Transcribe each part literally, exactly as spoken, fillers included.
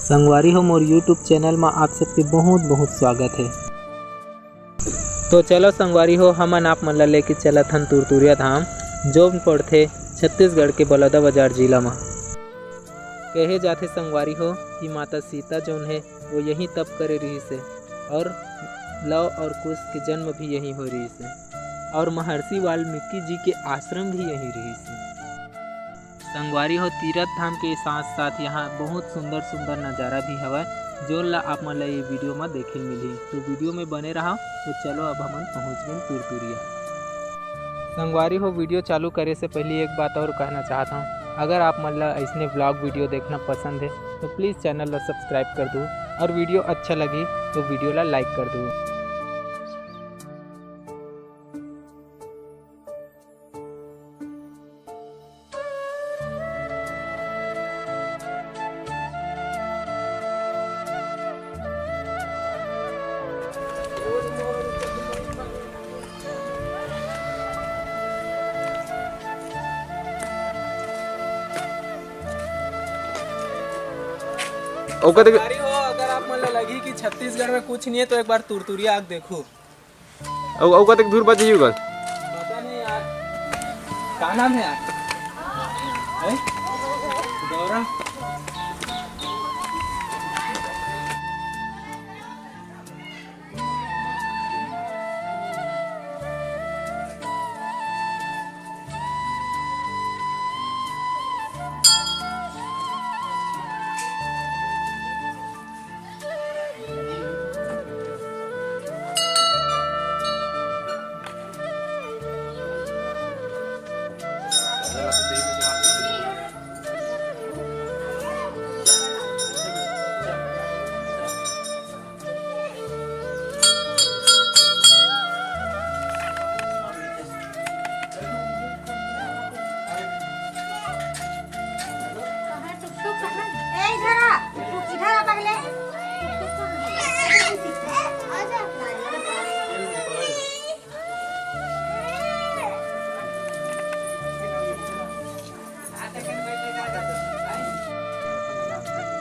संगवारी हो, मोर YouTube channel म आप सबके बहुत बहुत स्वागत हे। तो चलो संगवारी हो, हमन आप मन ला लेके चलत हन तुरतुरिया धाम, जो पड़थे छत्तीसगढ़ के बलौदाबाजार जिला म। कहे जाथे संगवारी हो कि माता सीता जौन हे, वो यहीं तप करे रिहिस हे और लव और कुश के जन्म भी यहीं हो रिहिस हे और महर्षि वाल्मीकि जी के आश्रम भी यहीं रिहिस हे। संगवारी हो, तीरथ धाम के साथ साथ यहाँ बहुत सुंदर सुंदर नज़ारा भी हवय, जोन ला आप मन ला ये वीडियो म देखे ल मिलही। तो वीडियो में बने रहा। तो चलो, अब हमन पहुँच गए तुरतुरिया। संगवारी हो, वीडियो चालू करे से पहले एक बात और कहना चाहत हूँ, अगर आप मन ला ऐसने व्लॉग वीडियो देखना पसंद है तो प्लीज़ चैनल ला सब्सक्राइब कर दो और वीडियो अच्छा लगी तो वीडियो ला लाइक कर दो। ओकर देख- संगवारी हो, अगर आप मन ल लगही कि छत्तीसगढ़ में कुछ नहीं है, तो एक बार तुरतुरिया आके देखो। अउ, अउ कतेक दूर बच जइयो गा? पता नहीं यार, का नाम है यार? हैं? गौरव?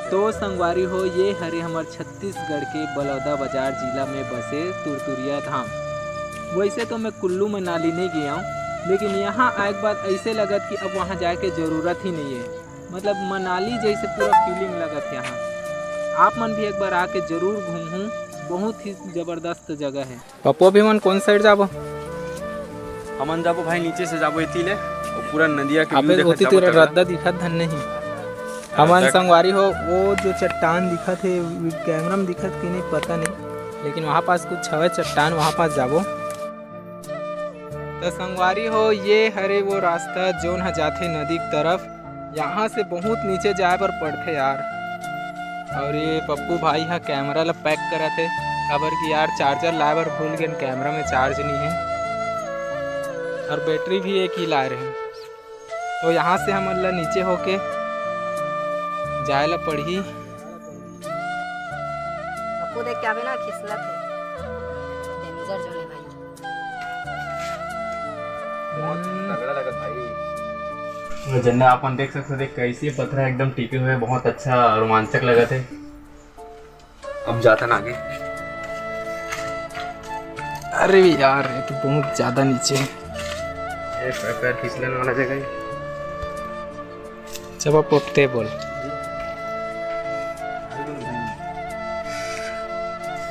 तो संगवारी हो, ये हरे हमर छत्तीसगढ़ के बलौदाबाजार जिला में बसे तुरतुरिया धाम। वैसे तो मैं कुल्लू मनाली नहीं गया हूँ, लेकिन यहाँ आए के बाद ऐसे लगत कि अब वहाँ जाए के जरूरत ही नहीं है। मतलब मनाली जैसे पूरा फीलिंग लगत है यहाँ। आप मन भी एक बार आके जरूर घूमहू, बहुत ही जबरदस्त जगह है। पप्पू, अभी मन कौन साइड जाबो? हमन जाबो भाई, नीचे से जाबो एती ले, वो पूरा नदिया के view अबे देखत ओती जाबो तेरा तगड़ा। रद्दा दिखत धन नहीं। हमन रद्दा। संगवारी हो, वो जो चट्टान दिखत हे, कैमरा में दिखत कि नहीं पता नहीं, लेकिन वहाँ पास कुछ हवे चट्टान, वहाँ पास जाबो। तो संगवारी हो, ये हरे वो रास्ता जोन ह जाथे नदी की तरफ। यहाँ से बहुत नीचे जाए बर पड़थे यार। और ये पप्पू भाई ह कैमरा ला पैक करत हे, काबर कि यार चार्जर लाए बर भूल गेन, कैमरा में चार्ज नहीं है और बैटरी भी एक ही लाए रहे। तो यहाँ से हमन ला नीचे होके जाए ला पड़ही। पप्पू देख के आवे ना, खिसलत है। डेंजर जोन है भाई। बहुत हम्म। तगड़ा लगत भाई। तो जन्ना आप मन देख सकते हो, देख कैसे पथरा एकदम टिके हुए, बहुत अच्छा रोमांचक लगत है। अब जाता ना आगे। अरे यार, ये तो बहुत ज्यादा नीचे है। ये पैर, पैर फिसलन वाला जगह है। जब आप उठते बोल।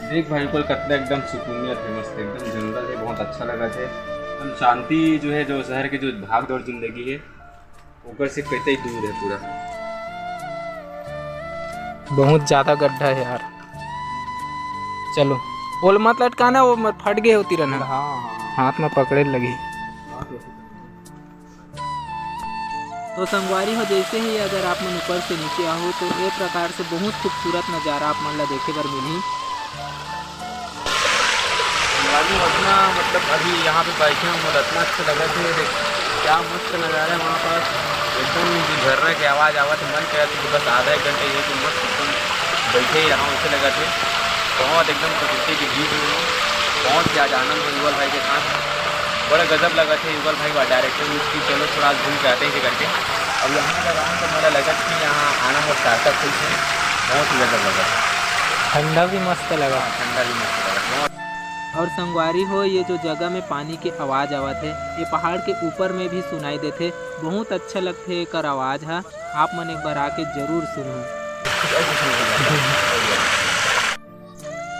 देख भाई, कोलकाता एकदम सुकूनियत है, मस्त एकदम जंगल है, बहुत अच्छा लगा थे। एकदम शांति जो है, जो शहर की जो भाग दौड़ जिंदगी है, ओकर से कतई दूर है पूरा। बहुत ज्यादा गड्ढा है यार। चलो, ओल मत लटकाना, वो मत फट गए होती रहना। हाँ, हाँ। हाथ में पकड़े लगी। तो संगवारी हो, जैसे ही अगर आप मन ऊपर से नीचे आओ तो ये प्रकार से बहुत खूबसूरत नज़ारा आप मन ला देखे बर मिलही। संगवारी हो, अपना मतलब अभी यहाँ पे बैठे हैं, मोला इतना अच्छा लगा थे। देख, क्या मस्त नज़ारा है वहाँ पर, एकदम जो झरना की आवाज़ आवत है, मन करे कि बस आधा एक घंटे यहीं पे मस्त एकदम बैठे ही रहा, ऐसे लगा थे। बहुत एकदम प्रकृति के बीच में हूँ, बहुत ही आज आनंद है युगल भाई के साथ। बड़ा गजब लगा थे युगल भाई का डायरेक्शन, उसकी चलो थोड़ा आज घूम के आते हैं इसे करके। अब यहाँ अगर आऊँ तो मेरा लगा कि यहाँ आना बहुत सार्थक हुई है। बहुत ही गजब लगा। ठंडा भी मस्त लगा। हाँ, ठंडा भी मस्त लगा। बहुत। और संगवारी हो, ये जो जगह में पानी के आवाज आवत हे, ये पहाड़ के ऊपर में भी सुनाई देथे। बहुत अच्छा लगथे एकर आवाज ह। आप मन एक बार आके जरूर सुनहू।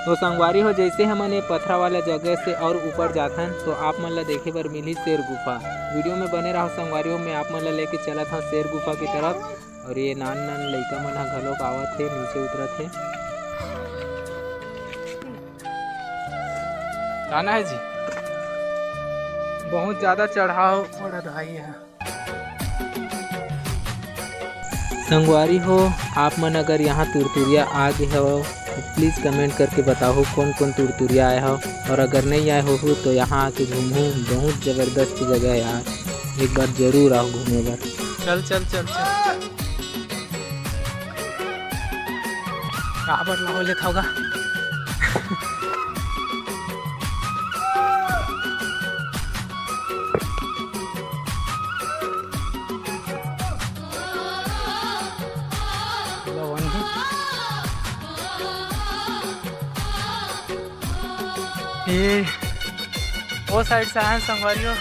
तो संगवारी हो, जैसे हमन ये पथरा वाला जगह से और ऊपर जाथन, तो आप मन ला देखे बर मिलही शेर गुफा। वीडियो में बने रहो संगवारी हो, मैं आप मन ला लेके चलत हूँ शेर गुफा की तरफ। और ये नान नान लइका मन ह घलोक आवत हे, नीचे उतरत हे। जाना है जी, बहुत ज्यादा चढ़ाव पड़त भाई यहाँ। संगवारी हो, आप मन अगर यहाँ तुरतुरिया आ गे हवव, तो प्लीज कमेंट करके बताओ कौन कौन तुरतुरिया आए हव, और अगर नहीं आए हो तो यहाँ आके घूमू, बहुत जबरदस्त जगह है यार, एक बार जरूर आओ घूमे बर। चल, चल, चल, चल। काबर ला हो लेत होगा? ए, ओ साइड से आए हैं संगवारी हो।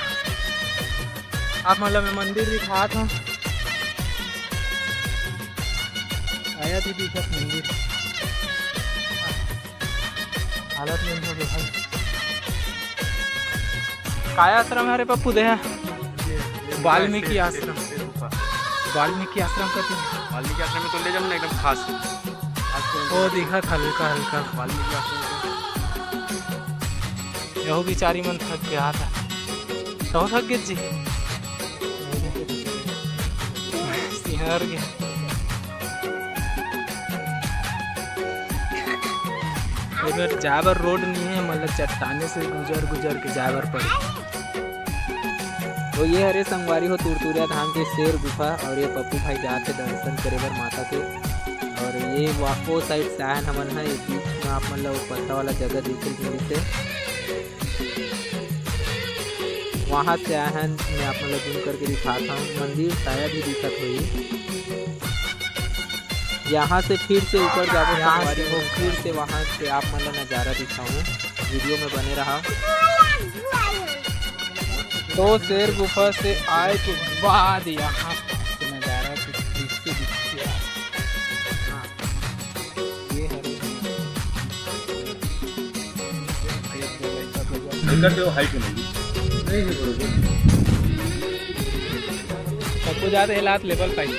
आप मन ला मैं मंदिर दिखात हूँ। आया भी दिखत मंदिर। हालत नहीं हो भाई। काय आश्रम है रे पप्पू, दे है? वाल्मीकि आश्रम। वाल्मीकि आश्रम का तो वाल्मीकि आश्रम में तो ले जाऊँ ना एकदम खास। वो दिखत हल्का हल्का। वाल्मीकि आश्रम। यहू बिचारी मन थक गे हाथ। तो थक गे जी। सिहर गे। एबर जाए बर रोड नहीं है, मतलब चट्टाने से गुजर गुजर के जाए बर पड़े। तो ये हरे संगवारी हो तुरतुरिया धाम के शेर गुफा, और ये पप्पू भाई जात हे दर्शन करे बर माता के। और ये वा-, वो साइड से आयन हमन ह, ये बीच में आप मन ला वो पथरा वाला जगह दिखे मिलथे। वहाँ से आए हन, मैं आप मन ला जूम करके दिखात हूँ। मंदिर शायद ही दिखत होही। यहाँ से फिर से ऊपर जाबो यहाँ संगवारी से हो, फिर से वहाँ से आप मन ला नज़ारा दिखाऊँ। वीडियो में बने रहा। तो शेर गुफा से आए के बाद यहाँ से नज़ारा कुछ ऐसे दिखथे। हाँ। ये हरे। एकर जो हाइट है ना, नहीं है बरोबर। सबको ज्यादा हिलात लेवल पाइप।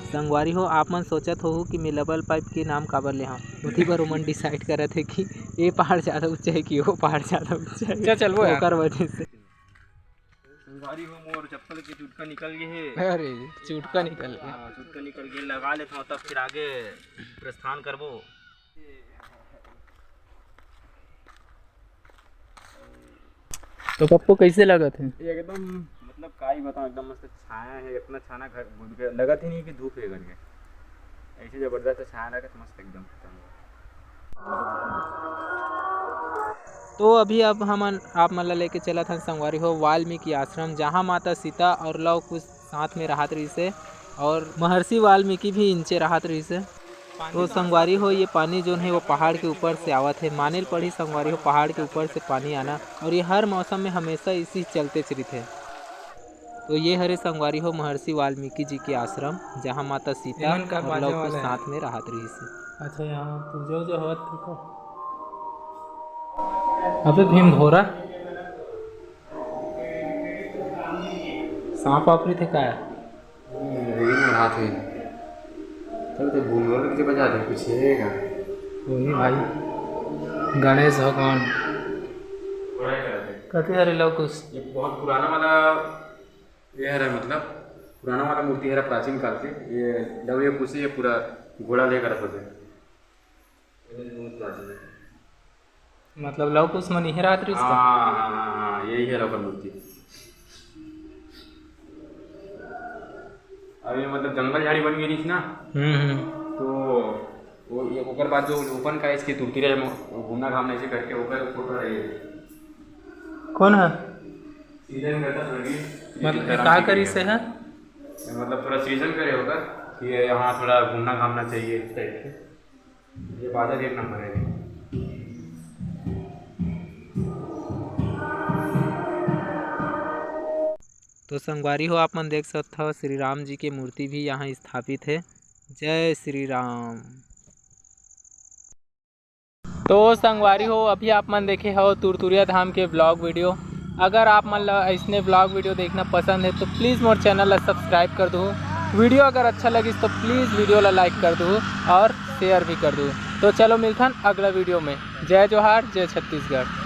संगवारी हो, आप मन सोचत होहू कि मैं लेवल पाइप के नाम काबर ले हंव। उही बर ओमन डिसाइड करत हे कि ए पहाड़ ज्यादा ऊंचा है कि ओ पहाड़ ज्यादा ऊंचा है। चल, चल, वो यार। ओकर वजह से। संगवारी हो, मोर चप्पल के चुटका निकल गे हे। अरे, चुटका निकल गे। हाँ, चुटका निकल गे, लगा लेथंव, तब फिर आगे प्रस्थान करबो। तो पप्पू, कैसे लगत हे? एकदम, मतलब, का ही बताऊं, एकदम मस्त छाया है, इतना छाना घर लगत ही नहीं कि धूप है करके, ऐसे जबरदस्त छाया लगत, मस्त एकदम। तो अभी अब हमन आप मन ला लेके चलत हन संगवारी हो वाल्मीकि आश्रम, जहाँ माता सीता और लव कुश साथ में रहत रहिस हे और महर्षि वाल्मीकि भी इंचे रहत रहिस हे। तो संगवारी हो, ये पानी जोन हे वो पहाड़ के ऊपर से आवत हे। माने ल पड़ही संगवारी हो, पहाड़ के ऊपर से पानी आना, और ये हर मौसम में हमेशा इसी चलते रहिथे। तो ये हरे संगवारी हो महर्षि वाल्मीकि जी के आश्रम, जहाँ माता सीता एमन का और बाजू लव कुश वाला है। साथ में रहत रहिस हे। अच्छा, यहाँ पूजा उजा होत हे का? अबे भीम भोरा, सांप वाप रहिथे का? हम्म, वही में हाथ है। तब तो भूल भर के बजा दे, कुछ है का? वही भाई, गणेश भगवान। कते हरे लव कुश? ये बहुत पुराना वाला ये हरे, मतलब, पुराना वाला मूर्ति हरे, प्राचीन काल के। ये लव ये कुश, ये पूरा घोड़ा लेकर होते। मतलब लव कुश मन इहे रात रिस का? हाँ, हाँ, हाँ, हाँ, यही है लव कुश मूर्ति। अब ये मतलब जंगल झाड़ी बन गई रिस ना, हम्म, हम्म। तो वो ये ओकर बाद जो ओपन का इसके तुरती रहे घूमना घामना ऐसे करके ओकर फोटो रही है। कौन है? सीजन करता स्वर्गीय मतलब सीताराम का जी करिस के। है? मतलब थोड़ा सीजन करे होगा कि ये यहाँ थोड़ा घूमना घामना चाहिए इस टाइप से। ये बादल एक नंबर है। तो संगवारी हो, आप मन देख सकत हव, श्री राम जी के मूर्ति भी यहाँ स्थापित है। जय श्री राम। तो संगवारी हो, अभी आप मन देखे हो तुरतुरिया धाम के ब्लॉग वीडियो। अगर आप मन ला ऐसने ब्लॉग वीडियो देखना पसंद है तो प्लीज़ मोर चैनल ला सब्सक्राइब कर दू। वीडियो अगर अच्छा लगिस तो प्लीज़ वीडियो ला लाइक कर दू और शेयर भी कर दू। तो चलो मिलथन अगला वीडियो में। जय जोहार, जय छत्तीसगढ़।